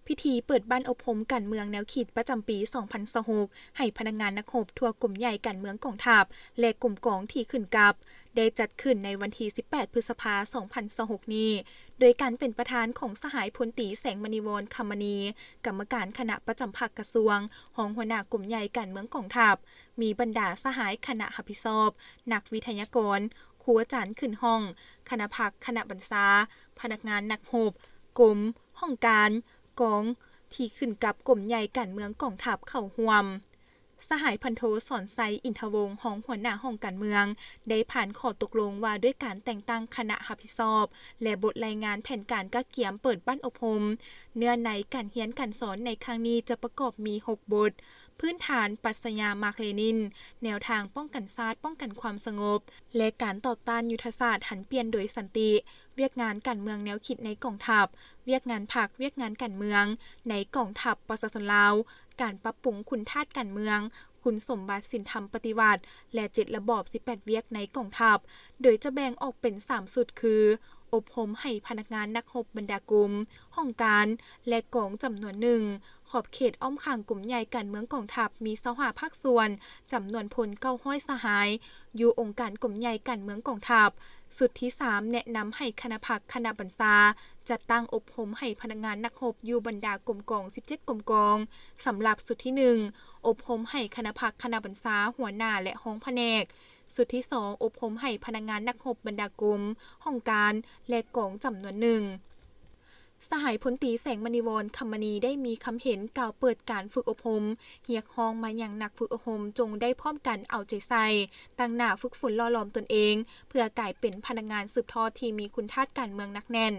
ພິທີເປີດບັ້ນອົບຮົມການເມືອງແນວຄິດປະຈຳປີສອງພັນຊາວຫົກ ໃຫ້ພະນັກງານນັກຮົບທົ່ວກົມໃຫຍ່ການເມືອງກອງທັບ ແລະ ກົມກອງທີ່ຂຶ້ນກັບ ໄດ້ຈັດຂຶ້ນໃນວັນທີສິບແປດ ພຶດສະພາ ສອງພັນຊາວຫົກນີ້ ໂດຍການເປັນປະທານຂອງສະຫາຍພົນຕີ ແສງມະນີວອນ ຄຳມະນີ ກຳມະການຄະນະປະຈຳພັກກະຊວງ, ຮອງຫົວໜ້າກົມໃຫຍ່ການເມືອງກອງທັບ, ມີບັນດາສະຫາຍຄະນະຮັບຜິດຊອບ, ນັກວິທະຍາກອນ, ຄູອາຈານຂຶ້ນຫ້ອງ, ຄະນະພັກ, ຄະນະບັນຊາ, ພະນັກງານນັກຮົບ, ກົມ, ຫ້ອງການ, ກອງ ທີ່ຂຶ້ນກັບກົມໃຫຍ່ການເມືອງກອງທັບເຂົ້າຮ່ວມ. ສະຫາຍພັນໂທ ສອນໄຊ ອິນທະວົງ ຮອງຫົວໜ້າຫ້ອງການເມືອງ ໄດ້ຜ່ານຂໍ້ຕົກລົງວ່າດ້ວຍການແຕ່ງຕັ້ງຄະນະຮັບຜິດຊອບ ແລະ ບົດລາຍງານແຜນການກະກຽມເປີດບັ້ນອົບຮົມ. ເນື້ອໃນການຮຽນການສອນໃນຄັ້ງນີ້ຈະປະກອບມີຫົກບົດ: ພື້ນຖານປາຊະຍາມາກເລນິນ, ແນວທາງປ້ອງກັນຊາດ, ປ້ອງກັນຄວາມສະຫງົບ ແລະ ການຕອບຕ້ານຍຸດທະສາດຫັນປ່ຽນໂດຍສັນຕິ, ວຽກງານການເມືອງແນວຄິດໃນກອງທັບ, ວຽກງານພັກ, ວຽກງານການເມືອງໃນກອງທັບປະຊາຊົນລາວ, ການປັບປຸງຄຸນທາດການເມືອງ, ຄຸນສົມບັດສິນທຳປະຕິວັດ ແລະ ເຈັດລະບອບ ສິບແປດວຽກໃນກອງທັບ, ໂດຍຈະແບ່ງອອກເປັນສາມຊຸດຄື: ອົບຮົມໃຫ້ພະນັກງານນັກຮົບບັນດາກົມ, ຫ້ອງການ ແລະ ກອງຈຳນວນໜຶ່ງ. ຂອບເຂດອ້ອມຂ້າງກົມໃຫຍ່ການເມືອງກອງທັບມີຊາວຫ້າພາກສ່ວນ, ຈຳນວນພົນເກົ້າຮ້ອຍສະຫາຍ, ຢູ່ອົງການກົມໃຫຍ່ການເມືອງກອງທັບ. ຊຸດທີສາມ ແນະນຳໃຫ້ຄະນະພັກ, ຄະນະບັນຊາ ຈັດຕັ້ງອົບຮົມໃຫ້ພະນັກງານນັກຮົບຢູ່ບັນດາກົມກອງ ສິບເຈັດກົມກອງ. ສຳລັບຊຸດທີໜຶ່ງ ອົບຮົມໃຫ້ຄະນະພັກ, ຄະນະບັນຊາ, ຫົວໜ້າ ແລະ ຮອງພະແນກ. ຊຸດທີສອງ ອົບຮົມໃຫ້ພະນັກງານນັກຮົບບັນດາກົມ, ຫ້ອງການ ແລະ ກອງຈຳນວນໜຶ່ງ. ສະຫາຍພົນຕີ ແສງມະນີວອນ ຄຳມະນີ ໄດ້ມີຄຳເຫັນກ່າວເປີດການຝຶກອົບຮົມ, ຮຽກຮ້ອງມາຍັງນັກຝຶກອົບຮົມຈົ່ງໄດ້ພ້ອມກັນເອົາໃຈໃສ່, ຕັ້ງໜ້າຝຶກຝົນຫຼໍ່ຫຼອມຕົນເອງ ເພື່ອກາຍເປັນພະນັກງານສືບທອດທີ່ມີຄຸນທາດການເມືອງໜັກແໜ້ນ.